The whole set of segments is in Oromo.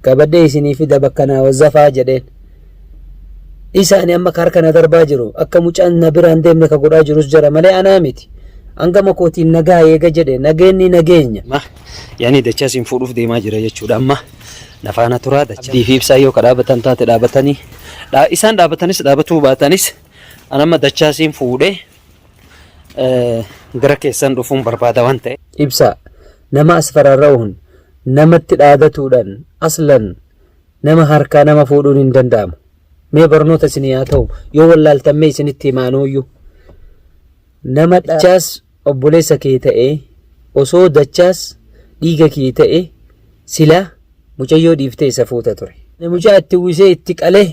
Qabadhee isinii fida bakka naa wazzafaa jedheen. Isa ani amma ka harka na darbaa jiru akka mucaan na biraan deemne ka godhaa jirus jara malee anaa miti. Hangama kootiin nagaa eega jedhe nageenni nageenya. Ma yaani dachaa isin fuudhuuf deemaa jira jechuudha amma na faana turaa dachaa. Abdii fi ibsaa yoo ka dhaabatan taate dhaabatanii isaan dhaabatanis dhaabatuu baatanis an amma dachaa isin fuudhee gara keessan dhufuun barbaada waan ta'e. Ibsaa nama as fararra'uun namatti dhaadatuudhaan aslan nama harkaa nama fuudhuun hin danda'amu. Mee barnoota isinii haa ta'u yoo wallaaltan mee isinitti himaanuuyyuu. Nama dachaas obboleessa kee ta'e osoo dachaas dhiiga kee ta'e silaa mucayyoo dhiiftee isa fuuta ture. Mucaa itti uwwisee itti qalee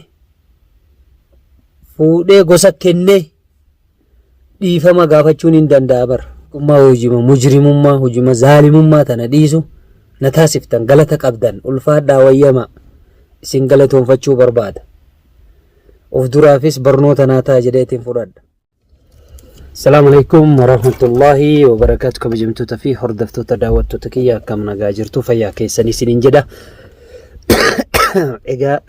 fuudhee gosa kennee dhiifama gaafachuun hin danda'a bar. Ummaa hojima mujrimummaa hojima zaalimummaa tana dhiisu na taasiftan galata qabdan ulfaadhaa wayyama isin galatoonfachuu barbaada. Of duraafis barnoota naa ta'a jedheetiin fudhadha. Salaamu alaikum warahmatullahi wabarakaatu kabajamtoota fi hordoftoota daawwattoota kiyya akkam nagaa jirtu fayyaa keessanii isiniin jedha. Egaa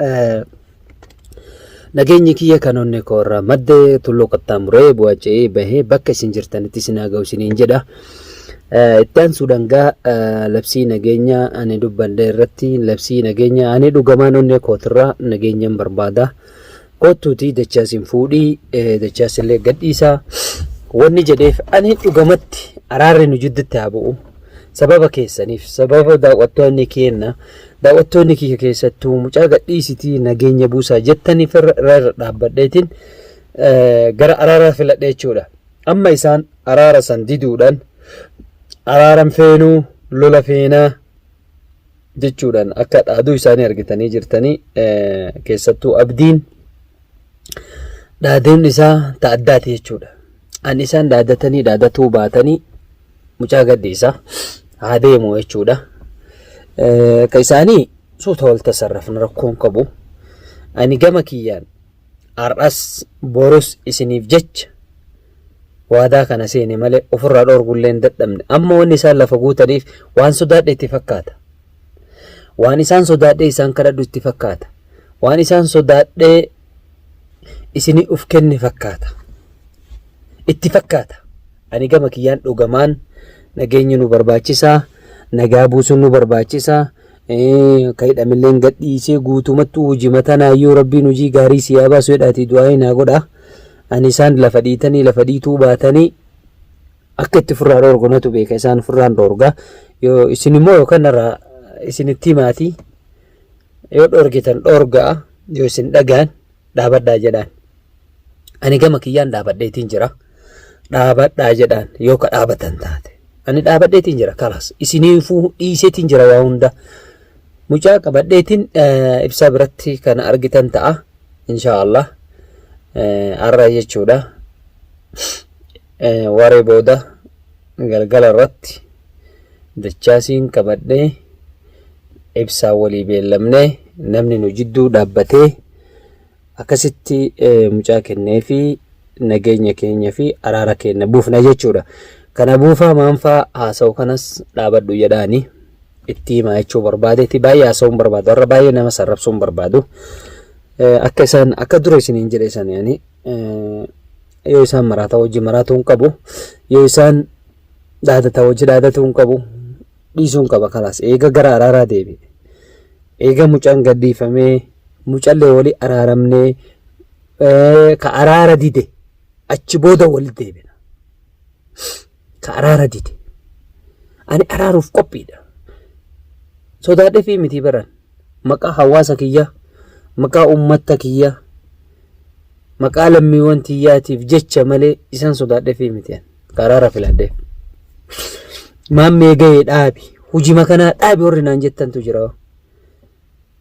Nageenyi kiyya kan onnee koo irraa madde tulluu qaxxaamuree bu'aa ce'ee bahee bakka isin jirtanitti isin haa ga'u isiniin jedha. Itti aansuudhaan gaa labsii nageenya ani dubbadhe irratti labsii nageenya ani dhugamaan onnee kootirraa nageenyan barbaada. Koottuutii dachaas hin fuudhii dachaas illee gadhiisaa. Wanni jedheef ani dhugamatti araarri nu jidduutti haa bu'u. Sababa keessaniif sababa daawwattoonni keenna Daawwattoonni kiyya keessattuu mucaa gadhiisitii nageenya buusaa jettaniif irra irra dhaabbadheetiin gara araaraa filadhe jechuudha. Amma isaan araara san diduudhaan araaran feenuu lola feenaa jechuudhaan akka dhaaduu isaanii argitanii jirtanii keessattuu abdiin dhaaduun isaa ta addaati jechuudha. An isaan dhaadatanii dhaadatuu baatanii mucaa gadhiisa haa deemu jechuudha. Ka isaanii suuta wal tasarrafna rakkoon qabu. Ani gama kiyyaan har'as borus isiniif jecha waadaa kana seene malee ofirraa dhoorgullee hin dadhabne. Amma wanni isaan lafa guutaniif waan sodaadhe itti fakkaata. Waan isaan sodaadhee isaan kadhadhu itti fakkaata. Waan isaan sodaadhee isinii uf kenne fakkaata. Itti fakkaata. Ani gama kiyyaan dhugamaan nageenyi nu barbaachisa, nagaa buusuun nu barbaachisa. Ka hidhamilleen gadhiisee guutumattuu hojii matanaayyuu rabbiin hojii gaarii si haa baasu jedhaatii du'aa'ii naa godha. Ani isaan lafa dhiitanii lafa dhiituu baatanii akka itti ofirraa dhoorgu natu beeka isaan ofirraan dhoorga. Yoo isin immoo yookaan narraa isinitti himaatii yoo dhoorgitan dhoorgaa yoo isin dhagaan dhaabadhaa jedhaan. Ani gama kiyyaan dhaabadheetiin jira. Dhaabadhaa jedhaan yoo ka dhaabatan taate. Ani dhaabadheetiin jira kalaas. Isiniifuu dhiiseetiin jira waa hunda. Mucaa qabadheetiin ibsaa biratti kan argitan ta'a. Inshaa Allah. Har'a jechuudha. Waree booda galgala irratti dachaasiin qabadhee ibsaa walii beellamnee namni nu jidduu dhaabbatee Akkasitti mucaa kenneefi nageenya keenya fi araara keenya buufna jechuudha. Kana buufaa maanfaa haasa'u kanas dhaabadhu jedhaani itti himaa jechuu barbaadeeti. Baay'ee haasa'uu hin barbaadu. Har'a baay'ee nama sarrabsuu hin barbaadu. Akka isaan akka dura isiniin jedhe isaan yaani yoo isaan maraataa wajjin maraatuu hin qabu. Yoo isaan dhaadataa wajjin dhaadatuu hin qabu. Dhiisuu hin qaba kalaas. Eega gara araaraa deebi'e. Eega mucaan gadhiifamee mucallee wali araaramnee ka araara dide achi booda wali deebina. Ka araara dide. Ani araaruuf qophiidha. Sodaadhee fi miti baran. Maqaa hawaasa kiyyaa, maqaa uummata kiyyaa, maqaa lammiiwwan tiyyaatiif jecha malee isaan sodaadhee fi miti. Ka araara filadhee. Maammee gahee dhaabi. Hujima kanaa dhaabi warri naan jettantu jira.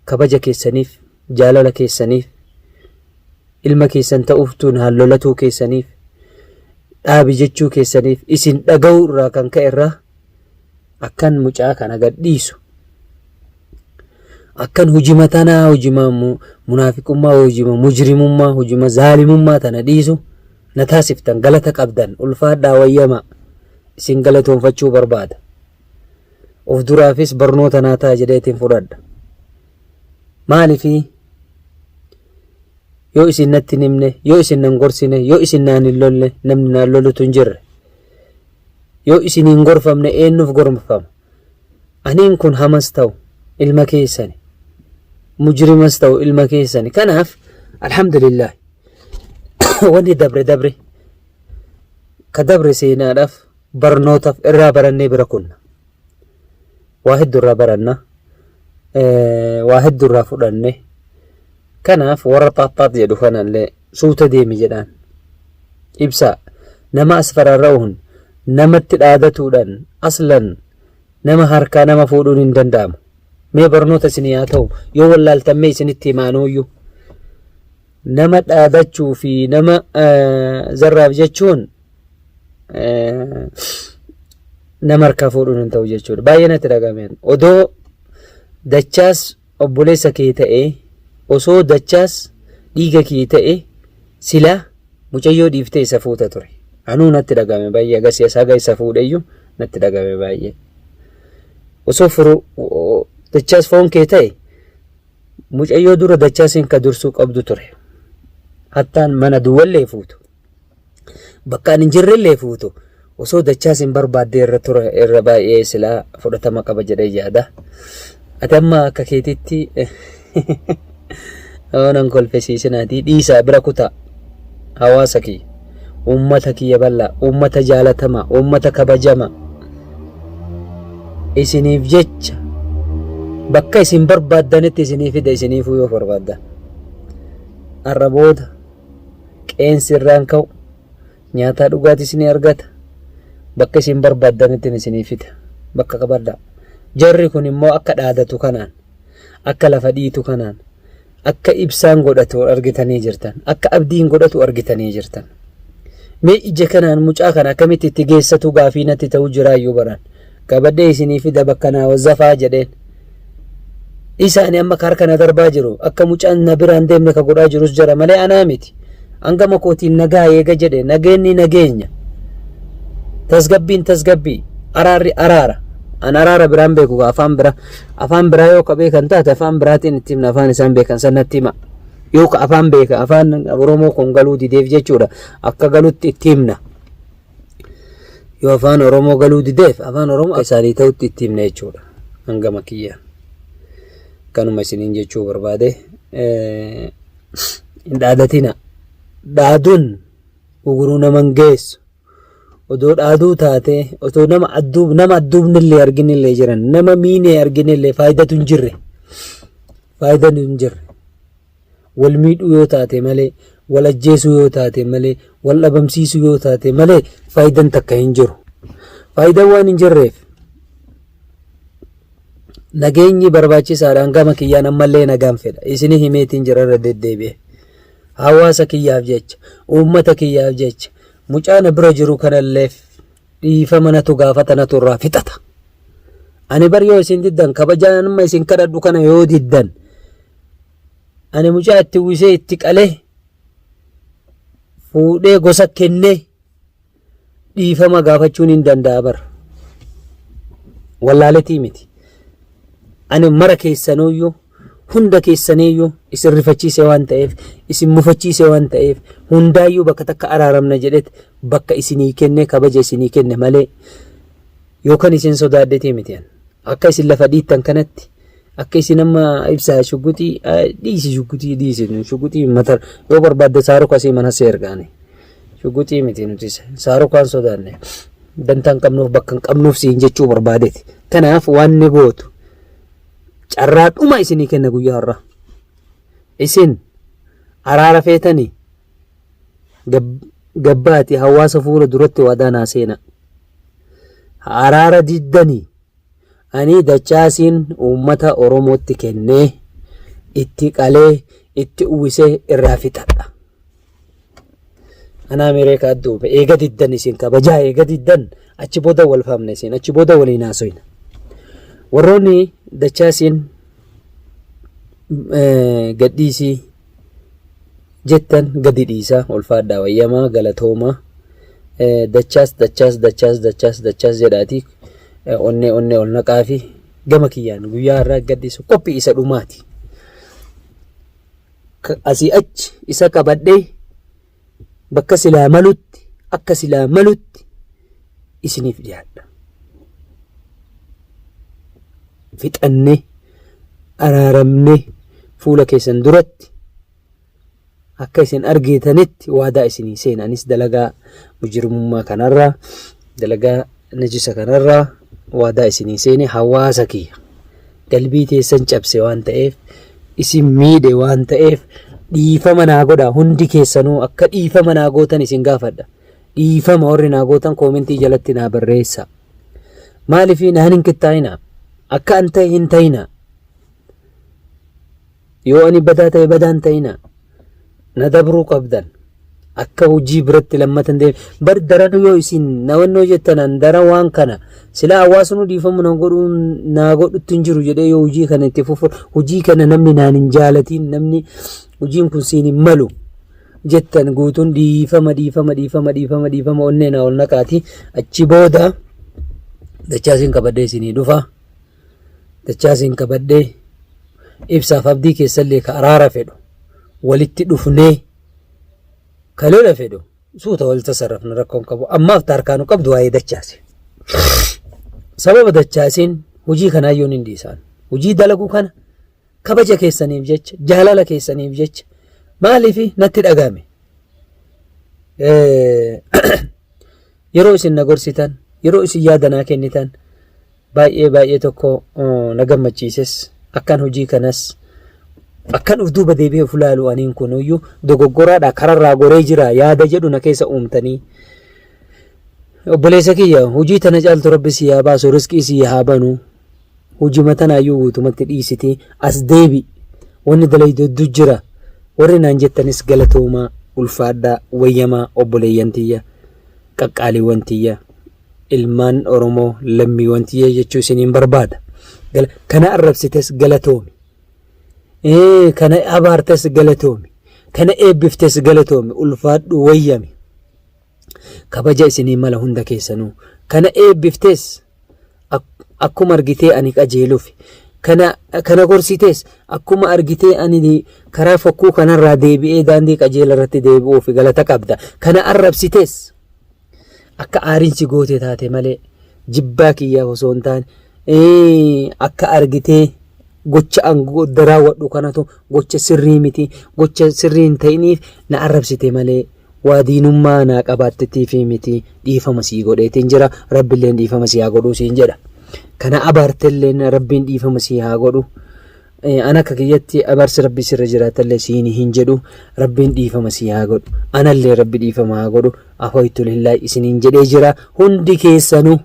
Kabaja keessaniif, jaalala keessaniif, ilma keessan ta'uuftuun haallolatuu keessaniif, dhaabi jechuu keessaniif, isin dhaga'uu irraa kan ka'e irraa akkan mucaa kana gad dhiisu. Akkan hujima tanaa, hujima munaafiqummaa, hujima mujrimummaa, hujima zaalimummaa tana dhiisu na taasiftan galata qabdan ulfaadhaa wayyama isin galatoonfachuu barbaada. Of duraafis barnoota naa ta'a jedheetiin fudhadha. Maaliifii yoo isin natti hin himne, yoo isin nan gorsine, yoo isin naan hin lolle namni naan lolutu hin jirre. Yoo isin hin gorfamne eenyuuf gorfama? Aniin kun hamas ta'u ilma keessani. Mujrimas ta'u ilma keessani. Kanaaf alhamdulillah wanni dabre dabre ka dabre seenaadhaaf barnootaaf irraa barannee bira kunna. Waa hedduu irraa baranna. Waa hedduu irraa fudhanne. Kanaaf warra xaaxxaax jedhu kanallee suuta deemi jedhaan. Ibsaa nama as fararra'uun namatti dhaadatuudhaan aslan nama harkaa nama fuudhuun hin danda'amu. Mee barnoota isinii haa ta'u yoo wallaaltan mee isinitti himaanuuyyuu. Nama dhaadachuu fi nama zarraaf jechuun nama harkaa fuudhuun hin ta'u jechuudha. Baay'ee natti dhaga'ame. Odoo dachaas obboleessa kee ta'e osoo dachaas dhiiga kee ta'e silaa mucayyoo dhiiftee isa fuuta ture. Anuu natti dhaga'ame baay'ee agasii as haga isa fuudheyyuu natti dhaga'ame baay'ee. Osoo firuu dachaas foon kee ta'e mucayyoo dura dachaasiin ka dursuu qabdu ture. Hattaan mana duwwallee fuutu. Bakka ani hin jirrellee fuutu. Osoo dachaas hin barbaaddee irra ture irra baay'ee silaa fudhatama qaba jedhee yaada. Ati amma akka keetitti nan kolfisiisinaatii dhiisaa bira kutaa. Hawaasa kiyya, uummata kiyya bal'aa, uummata jaalatamaa, uummata kabajamaa. Isiniif jecha bakka isin barbaaddanitti isinii fida isiniifuu yoo barbaaddan. Har'a booda qeensi irraan ka'u nyaataa dhugaatii isinii argata. Bakka isin barbaaddanitti isinii fida. Bakka qabadhaa. Jarri kun immoo akka dhaadatu kanaan, akka lafa dhiitu kanaan, akka ibsaan godhatu argitanii jirtan. Akka abdiin godhatu argitanii jirtan. Mee ija kanaan mucaa kana akkamitti itti geessatu gaafii natti ta'u jiraayyuu baran. Qabadhee isinii fida bakka naa wazzafaa jedheen. Isaani amma ka harka na darbaa jiru akka mucaan na biraan deemne ka godhaa jirus jara malee anaa miti. Hangama kootiin nagaa eega jedhe nageenni nageenya. Tasgabbiin tasgabbii araarri araara. An araara biraan beeku gaa afaan bira afaan biraa yoo ka beekan taate afaan biraatiin itti himna afaan isaan beekan san natti hima. Yoo ka afaan beeka afaan Oromoo kun galuu dideef jechuudha akka galutti itti himna. Yoo afaan Oromoo galuu dideef afaan Oromoo isaanii ta'utti itti himna jechuudha. Hangama kiyya. Kanuma isiniin jechuu barbaade. Hin dhaadatina. Dhaaduun uguruu nama hin geessu. Odoo dhaaduu taatee otoo nama adduub nama adduubnillee arginillee jiran nama miinee arginillee faayidatu hin jirre. Faayidaan hin jirre. Wal miidhuu yoo taate malee, wal ajjeesuu yoo taate malee, wal dhabamsiisuu yoo taate malee faayidaan takka hin jiru. Faayidaan waan hin jirreef nageenyi barbaachisaadhaan gama kiyyaan ammallee nagaan fedha. Isinii himeetiin jira irra deddeebi'e. Hawaasa kiyyaaf jecha, uummata kiyyaaf jecha, mucaa na bira jiru kanalleef dhiifama natu gaafata natu irraa fixata. Ani bar yoo isin diddan kabajaan amma isin kadhadhu kana yoo diddan ani mucaa itti uwwisee itti qalee fuudhee gosa kennee dhiifama gaafachuun hin danda'a bar. Wallaaletii miti. Ani mara keessanuyyuu hunda keessaniiyyuu isin rifachiise waan ta'eef isin mufachiise waan ta'eef hundaayyuu bakka takka araaramna jedhet bakka isinii kenne kabaja isinii kenne malee yookaan isin sodaadhetii miti an. Akka isin lafa dhiittan kanatti akka isin amma ibsaa shuguxii dhiisi shuguxii dhiisi shuguxii matar yoo barbaadde saaruka asii mana si ergaani. Shuguxii miti nuti saarukaan sodaanne dantaa hin qabnuuf bakka hin qabnuuf siin jechuu barbaadeeti. Kanaaf waan ni gootu carraa dhuma isinii kenna guyyaa har'aa. Isin araara feetanii gabbaati hawaasa fuula duratti waadaa naa seenaa. Araara diddanii ani dachaasiin uummata Oromootti kennee itti qalee itti uwwisee irraa fixadha. Anaa miree ka adduube eega diddan isin kabajaa eega diddan achi booda wal faamna isin achi booda waliin haasoyna. Warroonni dachaasiin gadhiisii jettan gadi dhiisaa ulfaadhaa wayyamaa galatoomaa dachaas dachaas dachaas dachaas dachaas jedhaatii onnee onnee ol naqaa fi gama kiyyaan guyyaa har'aa gadhiisu qophii isa dhumaati. Asii achi isa qabadhee bakka silaa malutti akka silaa malutti isiniif dhiyaadha. Fixannee araaramnee fuula keessan duratti akka isin argeetanitti waadaa isinii seena. Anis dalagaa mujrimummaa kanarraa dalagaa najisa kanarraa waadaa isinii seene hawaasa kiyya qalbii teessan cabse waan ta'eef isin miidhe waan ta'eef dhiifama naa godha. Hundi keessanuu akka dhiifama naa gootan isin gaafadha. Dhiifama warri naa gootan koomentii jalatti naa barreessa. Maaliif naan hin qixxaa'ina? Akka an ta'e hin ta'ina. Yoo ani badaa ta'e badaa hin ta'ina. Na dabruu qabdan. Akka hojii biratti lammata hin deemne. Bar daranuu yoo isin na wannoo jettan an daran waan kana silaa hawaasnuu dhiifama na godhuu naa godhutti hin jiru jedhee yoo hojii kana itti fufu hojii kana namni naan hin jaalatiin namni hojiin kun siin hin malu jettan guutuun dhiifama dhiifama dhiifama dhiifama dhiifama onnee naa ol naqaati achi booda dachaasiin qabadhee isinii dhufa. Dachaasiin qabadhee ibsaaf abdii keessallee ka araara fedhu walitti dhufnee ka lola fedhu suuta wal tasarrafna rakkoon qabu ammaaf taarkaanu qabdu waa'ee dachaase. Sababa dachaasiin hojii kanaayyuu hin dhiisaan. Hojii dalaguu kana kabaja keessaniif jecha jaalala keessaniif jecha maaliif natti dhagame. Yeroo isin na gorsitan yeroo isin yaada naa kennitan baay'ee baay'ee tokko na gammachiises akkan hojii kanas akkan of duuba deebi'ee of ilaalu aniin kunuyyuu dogoggoraadha kararraa goree jira yaada jedhu na keessa uumtanii. Obboleessa kiyya hojii tana caaltu rabbi si haa baasu riskii si haa banu hojima tanaayyuu guutumatti dhiisiti as deebi wanni dalaydu hedduu jira warri naan jettanis galatoomaa ulfaadhaa wayyamaa obboleeyyan tiyya qaqqaaliiwwan tiyya. Ilmaan Oromoo lammiiwwan tiyya jechuu isiniin barbaada. Kana arrabsites galatoomi. Kana abaartes galatoomi. Kana eebbiftes galatoomi. Ulfaadhu wayyami. Kabaja isinii mala hunda keessanuu. Kana eebbiftes akkuma argitee ani qajeeluuf. Kana gorsites akkuma argitee ani karaa fokkuu kanarraa deebi'ee daandii qajeela irratti deebi'uuf galata qabda. Kana arrabsites akka aariin si goote taate malee jibbaa kiyyaaf osoo hin taane akka argitee gocha an raawwadhu kanatu gocha sirrii miti gocha sirrii hin ta'iniif na arrabsite malee waa diinummaa naa qabaattettiifi miti dhiifama sii godheetiin jira rabbilleen dhiifama sii haa godhuu siin jedha kana abaartelleen rabbiin dhiifama sii haa godhu An akka kiyyatti abaarsi rabbi sirra jiraatallee siin hin jedhu rabbiin dhiifama sii haa godhu anallee rabbi dhiifama haa godhu afoytu lillahi isiniin jedhee jira hundi keessanuu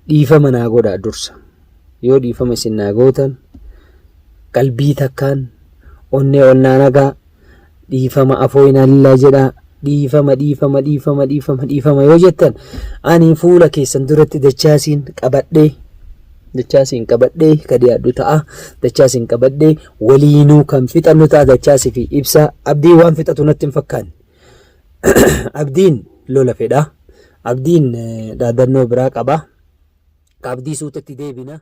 dhiifama naa godhaa dursa yoo dhiifama isin naa gootan qalbii takkaan onnee ol naa nagaa dhiifama afooyinaa lillaa jedhaa dhiifama dhiifama dhiifama dhiifama dhiifama yoo jettan ani fuula keessan duratti dachaasiin qabadhee dachaasiin qabadhee ka dhiyaadhu ta'a dachaasiin qabadhee waliinuu kan fixannu ta'a dachaasii fi ibsaa abdii waan fixatu natti hin fakkaanne abdiin lola fedha abdiin dhaadannoo biraa qaba abdii suutatti deebina.